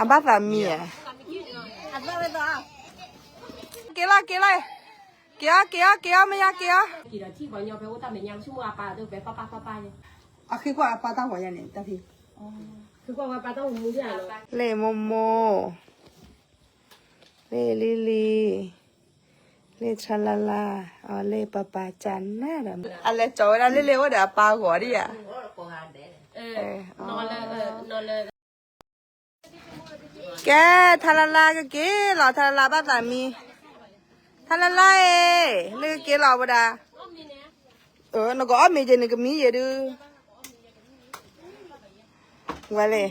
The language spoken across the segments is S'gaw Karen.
အဘၣ်သးမံဧါ. က့ၤလီၤ က့ၤလီၤ, က့ၤအီၤ က့ၤအီၤ က့ၤအီၤ မ့ၢ်ယါ က့ၤအီၤ. အဃ့ကွၢ်အပၢ်တၢ်ဂီၤယါန့ၣ် တၢ်ဖံး, လ့ၣ်မိၢ်မိၢ်, လ့ၣ်လံလံ, လ့ၣ်ထါလါလါ, အလ့ၣ်ပပၢ်ကနၣ်ဒီး အလဲၤကၠီၤဝဲဒၣ်လ့ၣ်လ့ၣ်အိၣ်ဒီးအပၢ်ဂီၤဒံးဧါ. ကဲ, ထါလါလါကက့ၤလီၤ, ထါလါလါဘၣ်သးမံ, ထါလါလါအ့, လၢကက့ၤလီၤဝဲဒၣ်, နကအီၣ်မ့ၤက့ၤနကမံယဲဒုး, ဝဲလဲၣ်,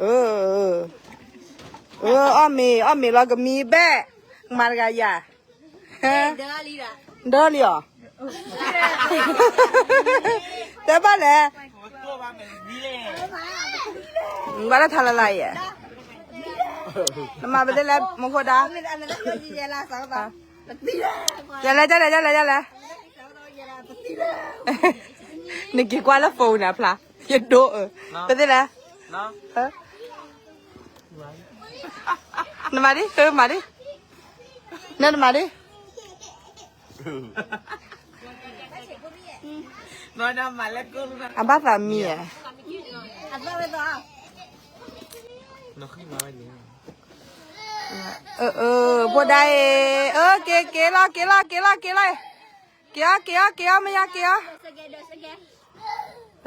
အီၣ်မ့ၤ, အီၣ်မ့ၤလီၤကမံဘဲၣ်, မၤတဂၤယၤ ဒၢလံအီၤ, တဲဘၣ်လဲၣ်, ဘၣ်လၢထါလါလါယဲ, နမၤပသ့လဲၣ် မူခိၣ်ဒါ, ယလဲၣ် ယလဲၣ် ယလဲၣ် ယလဲၣ်, နက့ၤကွၢ်လၢ phone န့ၣ်အဖျါ, ယဒိအၢ, ပသ့လဲၣ်, နမၤဒ်, မၤဒ်, နတမၤဒ် အဘၣ်သးမံဧါ, ဖိဒါအံၤ, က့ၤက့ၤလီၤ က့ၤလီၤ က့ၤလီၤ က့ၤလီၤ, က့ၤအီၤ က့ၤအီၤ က့ၤအီၤ မ့ၢ်ယါ က့ၤအီၤ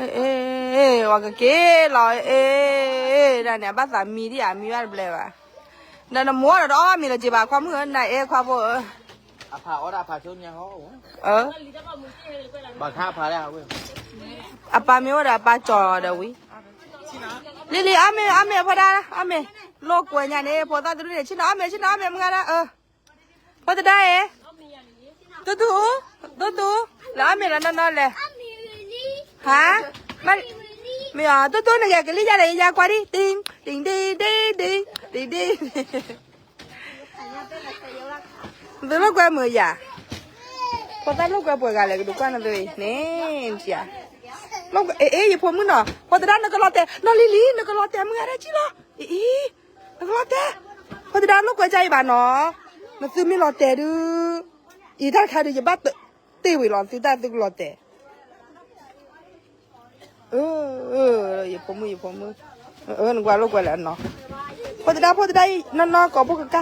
အ့ၣ် ဝဲကက့ၤလီၤအ့ၣ်, ဒ်န့ၣ် အဘၣ်သးမံဒံးဧါ, မံဘၣ်တဘျဲဘၣ်, ဒီးနမိၢ်ဒီးတအီၣ်ဘၣ်မ့ၤလၢၤက့ၤဘၣ် ခွါမုၣ်ဧၢ, နအဲၣ်ခွါဖိဧၢ, အပၢ်မ့ၢ်အိၣ်ဒီးအပၢ်ကၠီၤဒီးဝံၤ, လံၤလံၤ အီၣ်မ့ၤ အီၣ်မ့ၤ ဖိဒါ အီၣ်မ့ၤ, လိာ်ကွဲညါန့ၣ် ဖိသၣ်တဒူၣ်န့ၣ် ဆ့ၣ်နီၤအီၣ်မ့ၤ ဆ့ၣ်နီၤအီၣ်မ့ၤ မုၢ်ဂၤဒၢ ဖိသဒါအံၤ, တူတူ, တူတူ, လဲၤအီၣ်မ့ၤလီၤနီၢ်နီၢ်လဲၣ်, ဟါ, မ့ၢ်အီၤ တူတူ နဂဲၤကလံၣ်ယါဒီးယါကွၢ်ဒံး, တံၢ်, တံၢ်တံၢ်တံၢ်တံၢ်, တံၢ်တံၢ်, သုလိာ်ကွဲမုာ်ယၤ, ဖိသၣ်လိာ်ကွဲပှဲၤဂၤလဲၣ် ကဒုးကွၢ်နသုအံၤန့ၣ်, အ့ၣ် ယဖိမုၣ်နီၤ ဖိသဒါနကလီၤတဲာ်, နီၢ်လံၤလံၤ နကလီၤတဲာ်မုၢ်ဂၤဒၢ်ကံလီၤ, အ့ၣ် နကလီၤတဲာ်, ဖိသဒါလိာ်ကွဲကါအံၤဘၣ်နီၤ, နသုမ့ၢ်လီၤတဲာ်ဒုး, အံၤတၢ်တခါဒုး ယဘၣ်တ့ၢ်ဝံၤလီၤ သုတၢ်သုကလီၤတဲာ်, ယဖိမုၣ် ယဖိမုၣ်, နကွၢ်လိာ်ကွဲလဲၣ်နီၤ, ဖိသဒါ ဖိသဒါအံၤ နီၢ်နီၢ်ကိးဘိကကါ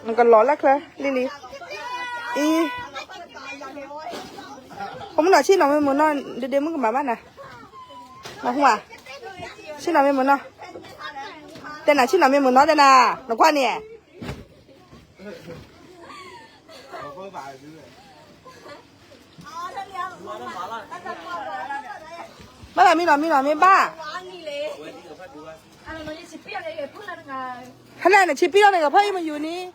နကလီၤလၢချၢ လံၤလံၤ, အံၤ, ဖိမုၣ်နီၤ ဆ့ၣ်နီၤမ့ၢ်မုာ်နီၢ် ဒ့ဒ့မုၣ်ကမၤဘၣ်နၤ, နဟူဧါ, ဆ့ၣ်နီၤမ့ၢ်မုာ်နီၢ်, တဲနၤ ဆ့ၣ်နီၤမ့ၢ်မုာ်နီၢ်တဲနၤ, နကွၢ်န့ၣ် ဘၣ်ဘၣ်မံနီၤ မံနီၤ မ့ၢ်ဘၣ်, ဟဲလဲၣ် နဆံပံၢ်အီၤန့ၣ် ကဖၢအံၤမယူၤန့ၣ်,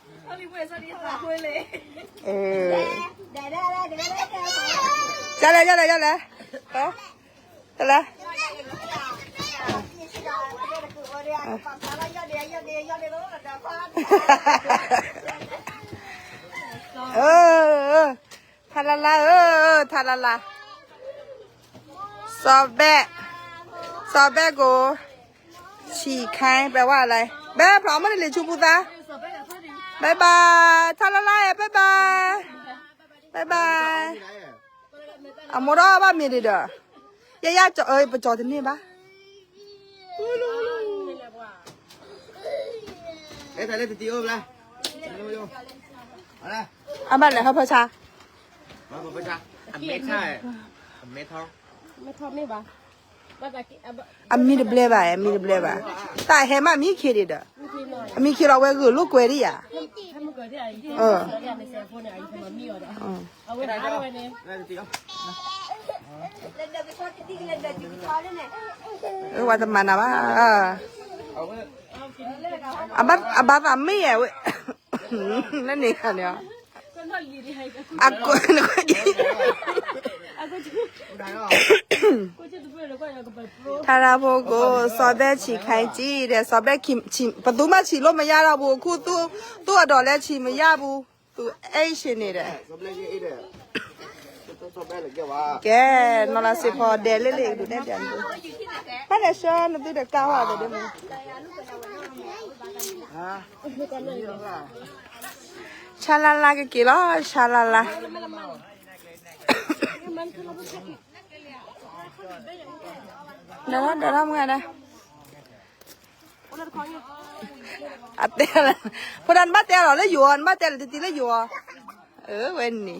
ကလဲၣ် ကလဲၣ် ကလဲၣ်, ကလဲၣ် ထါလါလါဧၢ, ထါလါလါ, စီၤဘဲၣ်, စီၤဘဲၣ်ကိး, ဆံးခဲ แปลว่าอะไร, ဘဲၣ်ဖျိးမ့ၢ်တလံၤဆူပူၤသါ, ဘဲၣ်ဘၣ်, ထါလါလါဧၢ ဘဲၣ်ဘၣ်, ဘဲၣ်ဘၣ်, အမိၢ်ဒီးဘၣ်မ့ၢ်ဒံးဒီး, ယဲယၤကၠီၤ ပကၠီၤတန့ၢ်ဘၣ် အဘၣ်လဲၤဟၢဖၢဆါ, အမံတဘျဲဘၣ်, အမံတဘျဲဘၣ်, တၢ်ဟဲမးမံခ့ဒံးဒီး, အမံခ့လီၤဝဲဂုာ်လိာ်ကွဲဒံးယၤ, ဝဲတမၤနၤဘၣ်, အဘၣ်သးမ့ၢ်ဝဲ, လၢန့ၣ်ခါန့ၣ်, အကွၢ် ထါရၤဖိကိး စီၤဘဲၣ်ဆံးခဲ ကံဒီး စီၤဘဲၣ်ဆံး, ပသူမးဆံးလိာ်မယါဒီးပူၤ ခူသူၣ်အဒိးလဲၣ်ဆံးမယါပူၤ, သူအဲၣ်ဆံးန့ၣ်ဒီး ကဲ, နီၢ်လါစ့ဖီဒဲးလ့ၣ်လ့ၣ် ဒုးနဲၣ်ဒဲးဒုး, ဘၣ်လဲၤဆှၢနသုတကါဝဲသဒမုၣ်, ဆါလါလါကက့ၤလီၤ, ဆါလါလါ, ဒီးဒီးမုၢ်ဒၣ် အတဲလၢ, ဖိဒါနဘၣ်တဲလီၤလၢယိၤ, နဘၣ်တဲလီၤတံၤတံၤလၢယိၤ, အဝဲန့ၣ်, နဂီၤ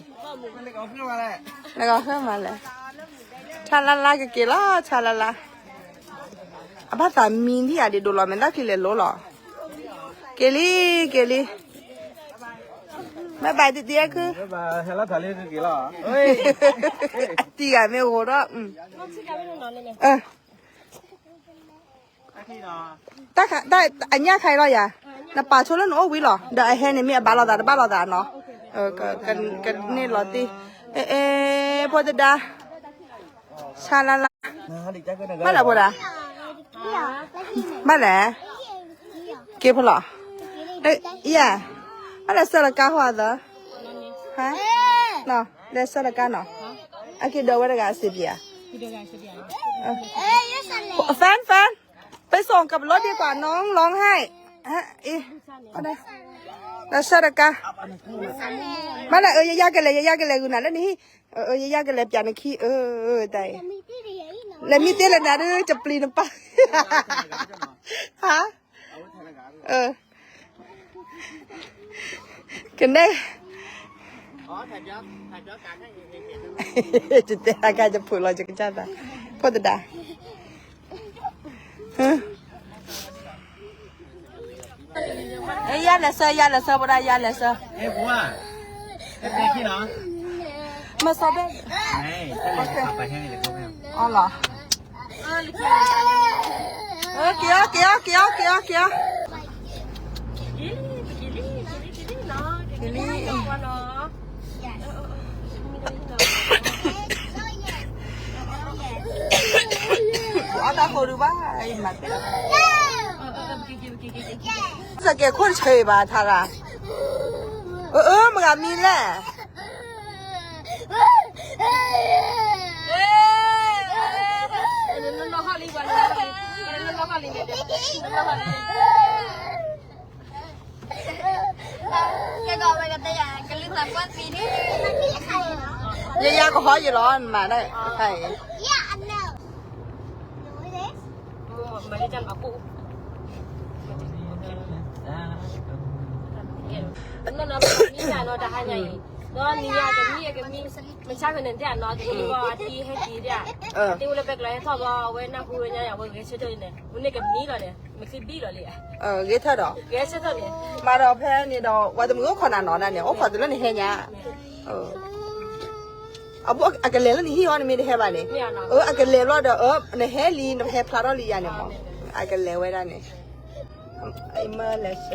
ဃဲမးလဲၣ်, ဆါလါလါကက့ၤလီၤ, ဆါလါလါ, အဘၣ်သးမံဒံၣ်ဧါ ဒ်ဒိးလီၤမဲာ်သၣ်ချံလဲၤလိလီၤ, က့ၤလံ, က့ၤလံ, ဘၣ်ဘၣ်တံၤတံၤအခု, တံၤဂၤမ့ၢ်ဂိၤဒီး တၢ်ခါ, တၢ်အညၣ်ခါအံၤလီၤယၤ, နပာ်ဆိလၢနအိၣ်ဝံၤလီၤ, ဒီးအဟဲန့ၣ်မ့ၢ်အဘၣ်လိာ်သးတဘၣ်လိာ်သးနီၤ, က, က, ကန့ၢ်လီၤတံၢ်, အဲ, အဲ, ဖိသဒါ, ဆါလါလါ, ဘၣ်လဲၣ်ဖိဒါ, ဘၣ်လဲၣ်, က့ၤဖိလီၤ, ယၤ, ဘၣ်လဲၣ်ဆၢလီၤကါဟိသၢ, ဟါ, လဲၤဆၢလီၤကါနီၤ, အက့ၤဒီးဝဲတဂၤအစ့ပျံၤဧါ fan fan, ไปส่งกับรถดีกว่า น้องร้องไห้, ဟါ, အ့, ဒီးဆၢတကါ, ဘၣ်လဲၣ်, အၢ ယယကလဲၤ ယယကလဲၤဂုာ်နၤလၢနဟံၣ်, အၢ ယယကလဲၤပျးနခံ, အၢ တၢ်အံၤ, လဲၤမံတ့ၢ်လၢနၤဒုး တပျံၤနပၢ်, ဟါ, အၢ ကနဲ, ယတဲအကါယဖုးလီၤယကစၢ်သး, ဖိသဒါ, ယၤလဲၤဆၢ ယၤလဲၤဆၢ ဖိဒါ ယၤလဲၤဆၢ, မၤစီၤဘဲ, အလီၤ က့ၤအီၤ က့ၤအီၤ က့ၤအီၤ က့ၤအီၤ က့ၤအီၤ, က့ၤလံ, အီၣ်တၢ်ဃိဒုးဘၣ်, မၤသ့, စကဲခိၣ်ဆၢဘၣ်ထါရၤ, အၢ အၢ မဂၤမံလဲၣ် ယယါကဟီယလီၤ နမၤဒၣ်, မ့ၢ်တၢ်မၤကိၣ်, နီၢ်နီၢ် ပမံတၢ်နီၢ်တဟါညါအံၤ, ဒီးနံၤညါကမံအကမံ, မဆါဖဲန့ၣ်ဒၣ်နီၢ် တမံဘၣ်အတံၤဟဲက့ၤဒၣ်, တံၤဝဲလၢပဲကျီဟဲထီၣ်ဘၣ် အဝဲနၢ်ဟူဝဲညါ အဝဲဂဲၤဆၢထၢၣ်န့ၣ် ဝဲန့ၣ်ကမံလီၤန့ၣ်, မ့ၢ်သ့ဘံၣ်လီၤလံ, ဂဲၤဆၢထၢၣ်န့ၣ်, ဂဲၤဆၢထၢၣ်န့ၣ်, မၤဒီးဖဲန့ၣ်ဒီး ဝဲတမုၢ်အိၣ်ခိးနၤနီၢ်ဒၣ်န့ၣ် အိၣ်ခိးတုၤလၢနဟဲညါ အဘူးအကလဲၤလၢနဟံၣ်အီၤ နမ့ၢ်တဟဲဘၣ်န့ၣ်, အကလဲၤဘျီဒီး နဟဲလံ နဟဲဖျါထီၣ်လံယၤန့ၣ်မး, အကလဲၤဝဲဒၣ်န့ၣ်, အမၢလဲၤဆၢ, ယ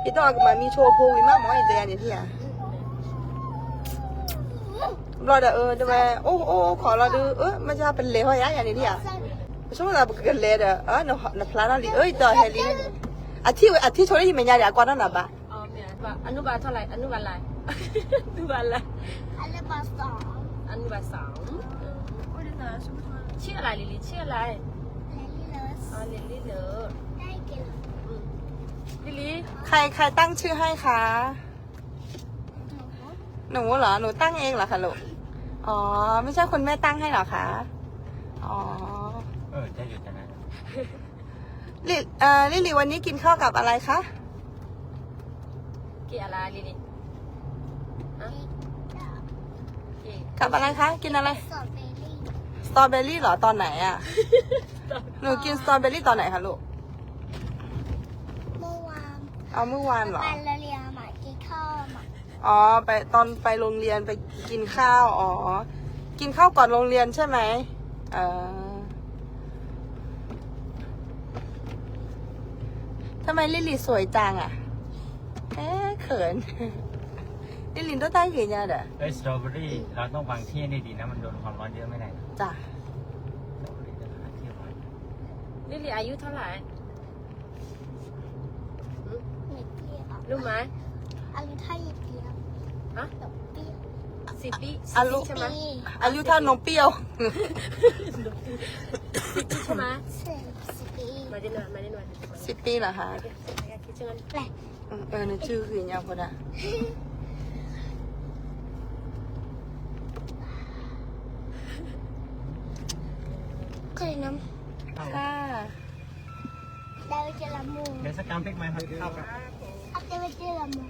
တီၢ်အကမၤမံဆိဖိဝံၤမးမး ယတဲယၤန့ၣ်ထံၣ်ဧါ, ဘျီဒီး တဲဝဲ အိၣ်အိၣ်ခိးလီၤဒုး မ့ၢ်ပလဲၤဟီယၤယၤန့ၣ်ထံၣ်ဧါ, ပဆိကမိၣ်သးပကလဲၤဒီး နဖျါထီၣ်လံ အၢ ယတီၢ်ဟဲလံ, အထံၣ်ဝဲ အထံၣ်ဆိလၢယမဲာ်ညါဒီး အကွၢ်နီၢ်နၤဘၣ် အနုဘၣ်ထီၣ်လၢ အနုဘၣ်လၢ အနုဘၣ်လၢ အနုဘၣ်စၢ် ဆ့ၣ်လၢလံလံ ဆ့ၣ်လၢ လဲၤလံလၢ လံလံ ใครใครตั้งชื่อให้คะ หนูเหรอ หนูตั้งเองเหรอคะลูก อ๋อ ไม่ใช่คุณแม่ตั้งให้เหรอคะ อ๋อ เออ ใช่อยู่จ้ะนะ ลิเอ่อ ลิลลี่วันนี้กินข้าวกับอะไรคะ กินอะไรลิลลี่ ฮะ กิน กับอะไรคะ กินอะไร สตรอเบอรี่ สตรอเบอรี่เหรอ ตอนไหนอะ หนูกินสตรอเบอรี่ตอนไหนคะลูก เมื่อวาน เอาเมื่อวานเหรอ ไปโรงเรียนมากินข้าวมา อ๋อ ไปตอนไปโรงเรียนไปกินข้าว อ๋อ กินข้าวก่อนโรงเรียนใช่ไหม เออ ทำไมลิลลี่สวยจังอะ เอ๊ะ เขิน ลิลลี่ต้องตั้งเขียนยาเด้อ เอ้ย สตรอเบอรี่ เราต้องวางที่ให้ดีๆนะ มันโดนความร้อนเยอะไม่ได้นะ จ้ะ สตรอเบอรี่ต้องหาที่วาง ลิลลี่อายุเท่าไหร่ รู้ไหม อายุเท่าไหร่ ฮะ เปรี้ยว အလူ, အလူထါနိးပံၣ်အီၤ, စံးပ့လီၤဟါ, နစုဂ့ၤညါဖိဒၣ်, ဟါ တဲဝဲတဲလီၤမူ, အတဲဝဲတဲလီၤမူ,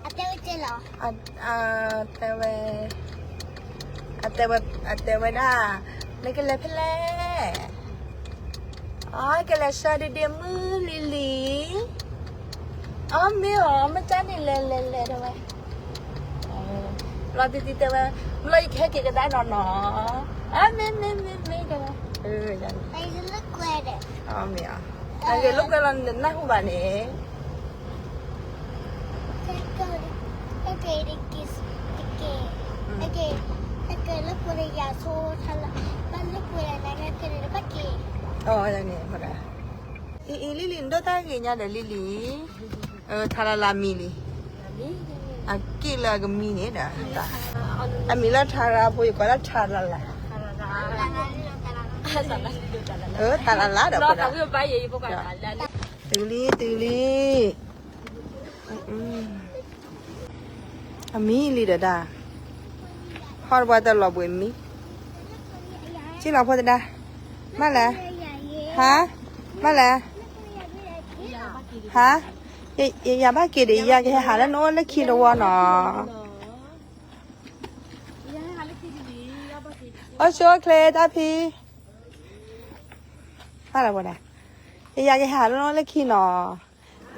အတဲဝဲတဲလီၤ, အတဲဝဲ, အတဲဝဲ, အတဲဝဲဒၣ်, နကလဲၤဖဲလဲၣ်, အကလဲၤဆှၢဒ့ဒ့မုၢ်လံၤလံၤ, အမ့ၢ်အီၤ မ့ၢ်တၢ်န့ၣ်လဲၤလဲၤလဲၤတဲဝဲ ဘျီတံတံတဲဝဲ, ဘျီယကဟဲက့ၤကဒါနီၤနီၤ, အမ့ၢ်မ့ၢ်မ့ၢ်မ့ၢ်တဲဝဲ, မ့ၢ်အီၤ, နက့ၤလိာ်ကွဲလီၤနနၢ်ဟူဘၣ်န့ၣ်, အ့ အ့ လံလံ နဒိၣ်တၢ်ဂ့ၤညါဒီး လံလံ, ထါလၢ်လၢ်မံၤလံ, အက့ၢ်လၢအကမံၤန့ၣ်ဒီး, အမံၤလၢထါရၤဖိ ယကိးလၢထါလၢ်လၢ်, ထါလၢ်လၢ်ဒီး, တုၤလံ တုၤလံ, အမံၤလံဒီးဒၣ်, ဟီၣ်တပှၢ်တၢၢ်လီၤဘှံးမံၤ, က့ၢ်လီၤဖိသဒါ, မ့ၢ်လဲၣ်, ဟါ, မ့ၢ်လဲၣ်, ဟါ, ယၤဘၣ်က့ၤဒီး ယၤကဟဲဟးလၢနအိၣ်လၢခံတဝီနီၤ, အိၣ်ဆိၣ်အိၣ်ချ့တၢ်ဖံး, ဟါလၢဖိဒၣ်, ယၤကဟဲဟးလၢနအိၣ်လၢခံနီၤ,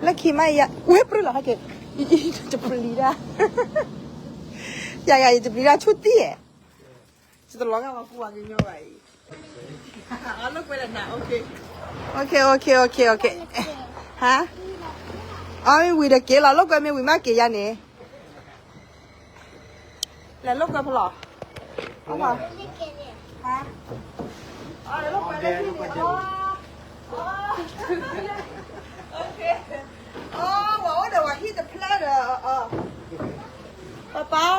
လၢခံမးယၤ, ဝဲပြၢလီၤဟဲက့ၤ, တပျံၤဒၣ်, ယၤဂၤယတပျံၤဒၣ်ဆူၣ်တံၢ်, ယတလီၤဂာ်ဝဲကူဝဲကညီဘၣ်အံၤ, အလိာ်ကွဲလၢနၤ, ဟါ, အီမ့ၢ်ဝံၤဒီးက့ၤလီၤ, လိာ်ကွဲမ့ၢ်ဝံၤမးက့ၤယၤန့ၣ် လဲၤလိာ်ကွဲဖဲလဲၣ်, ဟါ, အလိာ်ကွဲလၢဟံၣ်န့ၣ်, အဝဲအိၣ်ဒီးဝဲဟံၣ်တဖျၢၣ်ဒီး, ပၢ်ပၢ်,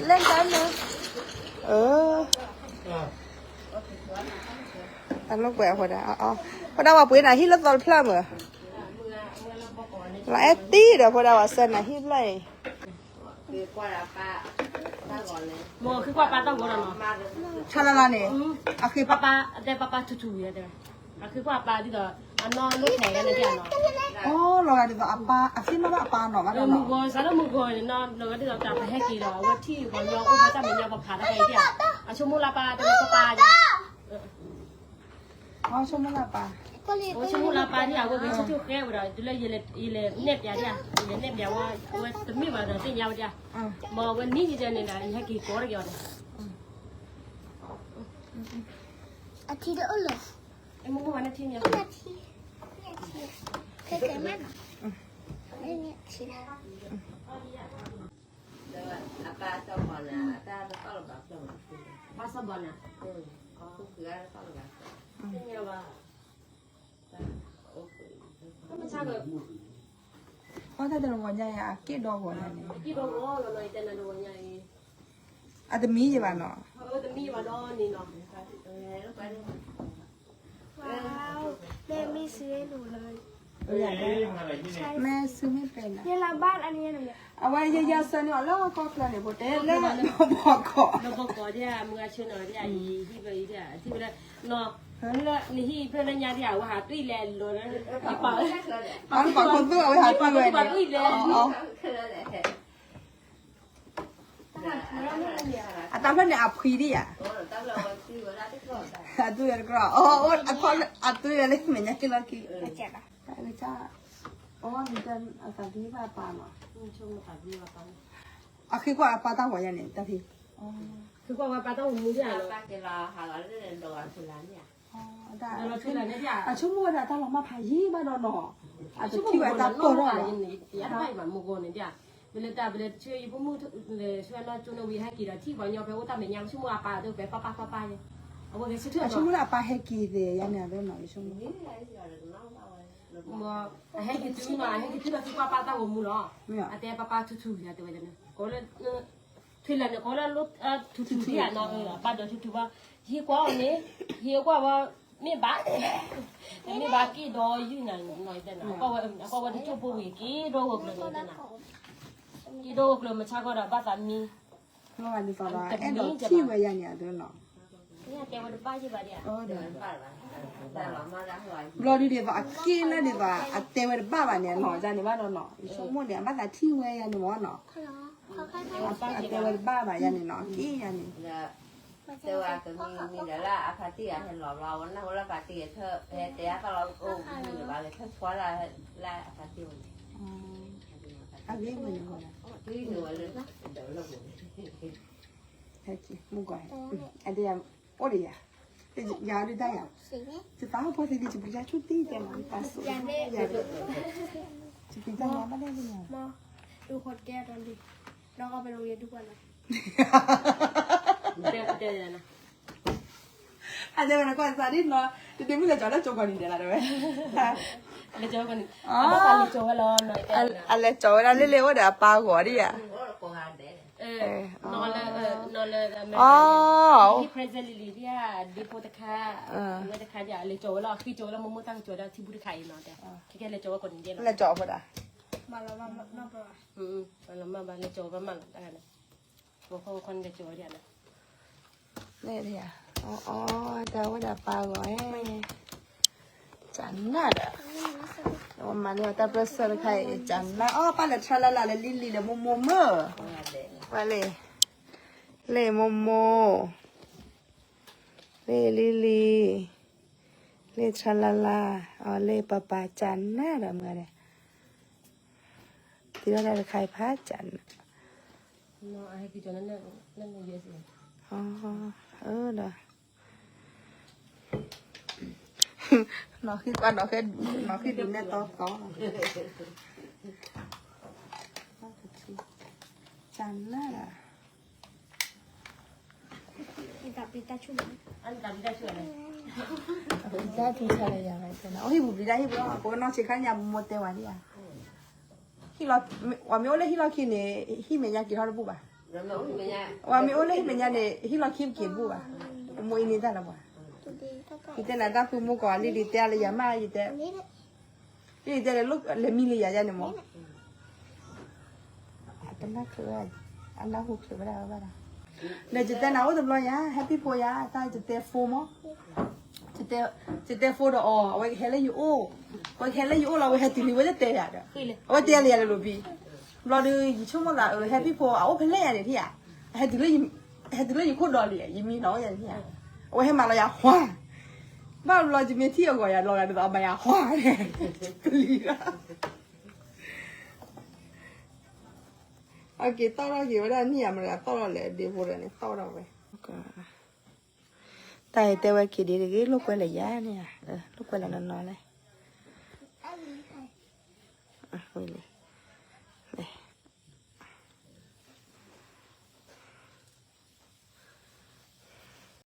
လဲၤတၢ်န့ၣ်, အလိာ်ကွဲအဃိဒၣ်, ဃိဒၣ်ပှၤပှ့ၤနၤဟံၣ်လၢသီတဖျၢၣ်မး, လီၤအဲၣ်တံၢ်ဒီးဃိဒၣ်ပှၤဆှၢနၤဟံၣ်ဖျၢၣ်အံၤ, မ့ၢ်ဃ့ကွၢ်ပၢ်တၢ်ဂီၤဒီးနီၤ, ဆါလၢလၢန့ၣ်, အဃ့ပၢ်ပၢ်, အတဲပၢ်ပၢ်ထူထူဝံၤ, အဃ့ကွၢ်အပၢ်ဒ်သိး, အနီၢ်လိၣ်ဖဲးဂၤန့ၣ်ဒ်နီၤ, လီၤဂာ်ဒ်သိးအပၢ်, အသ့ၣ်နီၣ်ဘၣ်အပၢ်နီၤ, မုၢ်ဂီၤစးလၢမုၢ်ဂီၤန့ၣ်နီၤ, လီၤဂာ်ဒ်သိးတၢ်ပဟဲက့ၤဒီး အဝဲထံၣ်ပှၤကညီအိၣ်ဖဲတၢ်မဲာ်ညါပှၤဖးတၢ်ခဲအံၤဒ်, အဆိကမိၣ်လၢပၢ်တဲဝဲပၢ်ပၢ်ယါ အဆိကမိၣ်လၢပၢ်, အဆိကမိၣ်လၢပၢ်န့ၣ် အဝဲဂဲၤဆၢထၢၣ်ဃဲဝဲဒီး တုၤလၢယလဲၤနဲၣ်ပျးဒ်, ယလဲၤနဲၣ်ပျးဝဲ, အဝဲတမ့ၢ်ဘၣ်ဒီးသ့ၣ်ညါဝဲဒ်, မ့ၢ်အဝဲနံၣ်ယဲန့ၣ်ဒီး ယဟဲက့ၤကိးတက့ၤအီၤန့ၣ်, အထံတအိၣ်လၢၤ, မ့ၢ်မ့ၢ်ဝဲနထံမ့ၢ်, ခဲကဲမးနီၤ, အပၢ်စီၤဘီနၤ, တၢ်တတီၢ်လၢၤဘၣ်ဖျၢၣ်မး, ပၢ်စီၤဘီနၤ, အီၣ်တၢ်တဂီၤညါအံၤ အက့ၢ်ဒီဂီၤညါန့ၣ်, အတမံယဘၣ်နီၤ, တမံဘၣ်ဒီးန့ၣ်နီၤ, မ့ၢ်မ့ၢ်စုမ့ၢ်ပှဲၤနၤ, အဝဲယယါဆၢန့ၢ်အီၤလၢကီၢ်ချၢန့ၣ် ဖိတဲလၢဘီကီး, ဘီကီးဒ်မုၢ်ဂၤဆၢနီၤဒ်အံၤ ဟံၣ်ဖျၢၣ်အံၤဒ်, နဟံၣ်ဖျၢၣ်လၢညါဒ်အဝဲဟးတွံၢ်လဲၤလီၤလၢ, ပှၤကိးသူၣ်အဝဲဟးတွံၢ်ဝဲန့ၣ်, အတၢ်ဖျၢၣ်န့ၣ်အဖှံဒ်ယၤ, အတွံၢ်ဝဲတကြၢး, အတွံၢ်ဝဲလၢမဲာ်ညါက့ၤလီၤက့ၤ, အီၤနတၢ်အသးဒ်ဘၣ်ပၢ်နီၤ, အဃ့ကွၢ်အပၢ်တၢ်ဂီၤညါန့ၣ် တၢ်ဖံး, ဃ့ကွၢ်ဝဲပၢ်တၢ်ဂီၤမူဒ်အံၤ, အဆိကမိၣ်ဝဲဒၣ်တၢ်လီၤမၢ်ဖးယံာ်ဘၣ်ဒီးနီၤ, အတထံၣ်ဝဲတၢ်ပၢၢ်ထီၣ်ဘၣ်, မုၢ်ဂီၤန့ၣ်ဒ်, ဝဲလၢတၢ်ဝဲလၢဆၢယဖိမုၣ်, ဆၢနီၢ်ကၠိန့ၣ်ဝံၤဟဲက့ၤဒီးထံၣ်ပှၤကညီဖဲအိၣ်တၢ်မဲာ်ညါ ဆိကမိၣ်အပၢ်တဖဲပၢ်ပၢ်ပၢ်ပၢ်ယဲ, အဝဲဂဲၤဆၢထၢၣ်, အဆိကမိၣ်လၢအပၢ်ဟဲက့ၤသ့ယါန့ၣ် အဝဲနီၤ, အဟဲက့ၤတုၤနီၤ အဟဲက့ၤတုၤလီၤ ဃ့ကွၢ်ပၢ်ပၢ်တၢ်ဂီၤမူလီၤ, အတဲပၢ်ပၢ်ထူထူယၤတဲဝဲန့ၣ် ကိးလၢ ထွံၣ်လၢ်န့ၣ် ကိးလၢ ထူထူထံၣ်ဧါနီၤ, အပၢ်ဒီးထူထူဘၣ်, ယဟံးကွၢ်အီၤန့ၣ်, ယဟံးကွၢ်ဝဲ, မ့ၢ်ဘၣ်, မ့ၢ်ဘၣ်က့ၤဒီးယုၢ်နၤနီၤတဲနၤ, အကွၢ်ဝဲတကၠိၢ်ဖိဝံၤ က့ၤဒိဂိၢ်ကျၢၤနီၤတဲနၤ, က့ၤဒိဂိၢ်ကျၢၤမုၢ်ဆါခီဒီးဘၣ်သးမံ, လီၤဂာ်ဒ်သိးဒီး အဲၣ်ဒိးထံၣ်ဝဲယၤန့ၣ် အဒၢနီၤ, တဲဝဲတဘၣ်ယဘၣ်ဒ်ဧါ ဘျီဒုးဒ်သိးအက့ၢ်လၢဒ်သိး အတဲဝဲတဘၣ်ဘၣ်န့ၣ်နီၤ, ယၤန့ၣ်ဘၣ်ဒီးနီၤ, ယဆိကမိၣ်န့ၣ် အဘၣ်သးထံၣ်ဝဲယၤန့ၣ်မ့ၢ်နီၤ, အတဲဝဲတဘၣ်ဘၣ်ယၤန့ၣ်နီၤ, က့ၢ်ယၤန့ၣ်, တဲဝဲကမံၤမံၤဒီးလၢအဖါတံၢ်အဟဲလီၤဘျီ အဝဲနၢ်ဟူလၢဖါတံၢ်ဂဲၤထၢၣ် ဟဲတဲအသၣ်လီၤအိၣ်မုၢ်ဒီးဘၣ်ဂဲၤထၢၣ်ဆှီလၢ လၢအဖါတံၢ်ဝဲန့ၣ်, အဂ့ၢ်မ့ၢ်န့ၣ်, မုၢ်ကီၢ်, အဒၣ်ယၤ, အိၣ်ဒီးယၤ, ယၤဒုးတၢ်ယၤ, ယသးဟီၣ်ဖိသ့ၣ်ဒ် ယပျံၤတၢ်ဆူၣ်တံၢ်တဲမး ယသးစူၤယၤ, ယပျံၤတၢ်ယၤဘၣ်လဲၣ်န့ၣ်, ဒုးဃီကဲဒီးလံ, ဒီးကီၢ်ပလိၤယဒုးကွၢ်လီၤ, တဲတဲတဲနၤ, အတဲဝဲနကွၢ်သးဒ်နီၤ, တဒ့မုၣ်လဲၤကၠီၤလၢကၠိကီၢ်နံၤဒဲးလီၤတဲဝဲ, လဲၤကၠီၤကီၢ်နံၤ, အဘၣ်သးလဲၤကၠီၤဝဲလီၤ, အလဲၤကၠီၤဝဲဒၣ်လၢလၢအိၣ်ဒီးအပၢ်ဂီၤဒ်ယၤ, နီၤလၢ, နီၤလၢ, အ present လံလံဒ်ဧါ, ဒ့ဖိတခါ, ဝဲတခါဒ်ဧါ, လဲၤကၠီၤဝဲလီၤ, ဃ့ကၠီၤဝဲလီၤ မိၢ်မိၢ်တၢ်ကကၠီၤဒီးထံဘူတခါအံၤနီၤတဲ, ခဲကဲလဲၤကၠီၤဝဲကီၢ်နံၤဒဲးလီၤ, လဲၤကၠီၤဝဲဒၣ်, မၤလီၤမၢ်ဘၣ်, လဲၤကၠီၤဝဲမၢ်လီၤတၢ်န့ၣ်, ဝဲခီဝဲခီန့ၣ်လဲၤကၠီၤဝဲဒ်ဧါနီၤ န့ၣ်, အ တၢ်ဝဲဒၣ်ပၢ်ဂီၤ, ကနၣ်ဒီး, မၤန့ၢ်အီၤတၢ်ပၢၢ်ဆၢတခါအံၤ ကနၣ်, အ ပၢ်လဲၤထါလၢ်လၢ်လၢလံလံလၢမိၢ်မိၢ်မၢ်, ပၢ်လံ, လၢမိၢ်မိၢ်, လၢလံလံ, လၢထါလၢ်လၢ်, အ လၢပၢ်ပၢ်ကနၣ်ဒီးမၤဒီး, တံၤလီၤတၢ်တခါအံၤဖးကနၣ် ဒီး, နီၢ်ဃံကွၢ်နီၢ်ဃံဒုးနဲၣ်တီတီ, ကနၣ်, တၢ်ထူဆါလၢယၤ, အိၣ်ဟံၣ်ပူၤပျံၤတၢ်ဟံၣ်ပူၤလီၤ, ပနီၢ်ဆံးခါန့ၣ် မိၢ်တဲဝဲဒ်ဧါ ပှၤမ့ၢ်အိၣ်လၢဟံၣ်လီၢ်ခံန့ၣ် ဟံၣ်မဲာ်ညါက့ၤထီၣ်တဘူၣ်ဘၣ်, ပှၤမ့ၢ်အိၣ်လၢဟံၣ်မဲာ်ညါန့ၣ် ဟံၣ်လီၢ်ခံက့ၤတဘူၣ်ဘၣ်, မိၢ်အံၤန့ၣ်တၢ်လၢပှၤ, ယတဲနၤတၢ်ဖုမိၢ်ကီးလံဒ်တဲလၢယၤမး ယတဲ, လံဒ်တဲလၢ လဲၤမံလံယၤယၤန့ၣ်မး အတနၢ်ချုးဝဲ, အနၢ်ဟူချုးဝဲဒၣ်ဝဲဘၣ်ဒီး, ဒီးယတဲနၤအိၣ်တဘျီယၤ ဟဲပံၣ်ဖိယၤ တၢ်ယတဲဖိမး, ယတဲဖိဒီးအီၤ အဝဲကဟဲလၢယအိၣ်, အဝဲကဟဲလၢယအိၣ်လီၤ အဝဲဟဲတုၤလံ ဝဲတတဲယၤဒီး, အဝဲတဲလၢယၤလၢလိၤဘံ, ဘျီဒီး ယဆိကမိၣ်သး အဟဲပံၣ်ဖိ အအိၣ်ဖဲလဲၣ်ယၤန့ၣ်ထံၣ်ဧါ, ဟဲတုၤလၢယခိၣ်ဒီးလံ ယမံလီၤယၤန့ၣ်ထံၣ်ဧါ, အဝဲဟဲမၤလီၤယၤဟါ, ဘၣ်ဘျီယမ့ၢ်ထံၣ်အဂီၢ်ယၤလီၤဂာ်ဒ်သိးအမၤယၤဟါန့ၣ်, ကလံၤလီၤ အက့ၤတီၢ်ထီၣ်က့ၤဝဲဒၣ်နံၣ်ဧါ မတၤတီၢ်ထီၣ်လဲၣ် ဒ့ဖိဒီးန့ၣ် တီၢ်ထီၣ်ဝဲ, တၢ်အံၤတဲဝဲက့ၤဒ်တဂ့ၤ လိာ်ကွဲလၢယၤန့ၣ်ဧါ, လိာ်ကွဲလၢနီၢ်နီၢ်လဲၣ်,